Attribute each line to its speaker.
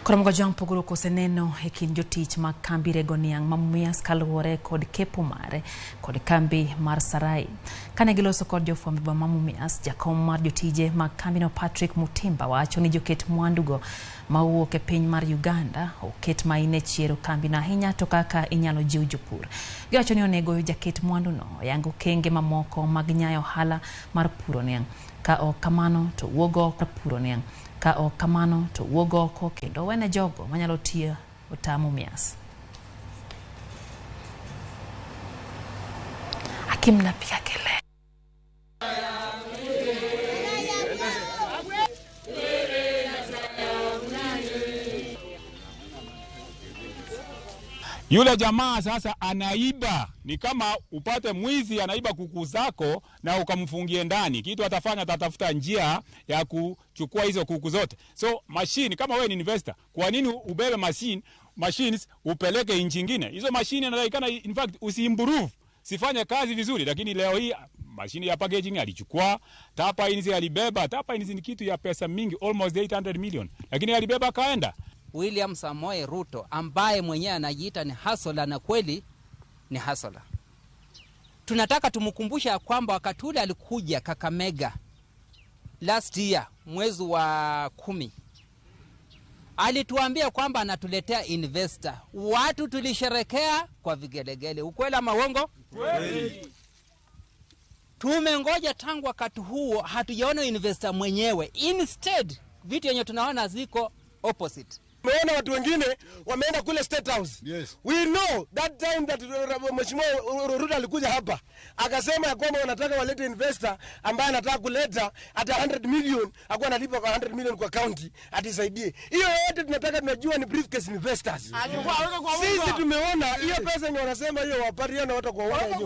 Speaker 1: Koro Jwang' pogruok oseneno e kind jotich mag kambi rego niang' ma Mumias kaluwore kod kepo mare kod kambi mar Sarai. Kane giloso kod jofwamb ma Mumias, jakom mar jotije mag kambino Patrick Mutimba wacho ni joket mwandugo mawuok e piny mar Uganda oket maine chiero kambino ahinya to kaka inyalo jiw jopur. Giwacho ni onego jaket mwanduno oyang okenge mamoko mag nyayo ohala mar puro niang'. Ka ok kamano to wuog oko puro niang'. Ka ok kamano to wuog oko kendo wene jogo manyalo tiyo ota Mumias. Akim napiga kelele.
Speaker 2: Yule jamaa sasa anaiba, ni kama upate mwizi anaiba kuku zako na ukamfungie ndani. Kitu atafanya, atatafuta njia ya kuchukua hizo kuku zote. So machine, kama wewe ni investor, kwa nini ubebe machines upeleke nchi nyingine? Hizo machine inatakikana, in fact usiimprove, sifanye kazi vizuri, lakini leo hii mashine ya packaging alichukua, turbines alibeba. Turbines ni kitu ya pesa mingi, almost 800 million, lakini alibeba kaenda.
Speaker 3: William Samoei Ruto ambaye mwenyewe anajiita ni hustler na kweli ni hustler. Tunataka tumkumbushe ya kwamba wakati ule alikuja Kakamega last year mwezi wa 10, alituambia kwamba anatuletea investor. Watu tulisherekea kwa vigelegele. Ukweli ama uongo? Kweli. Tumengoja tangu wakati huo, hatujaona investor mwenyewe. Instead vitu yenye tunaona ziko opposite.
Speaker 4: Tumeona watu wengine wameenda kule State House.
Speaker 5: Yes.
Speaker 4: We know that time that Mheshimiwa Ruto alikuja hapa akasema ya kwamba wanataka walete investor ambaye anataka kuleta hata 100 million, akuwa analipa kwa 100 million kwa county atisaidie. Hiyo yote tunataka tunajua ni briefcase investors. Sisi tumeona hiyo pesa yenye wanasema hiyo wapati na watu kwa wao.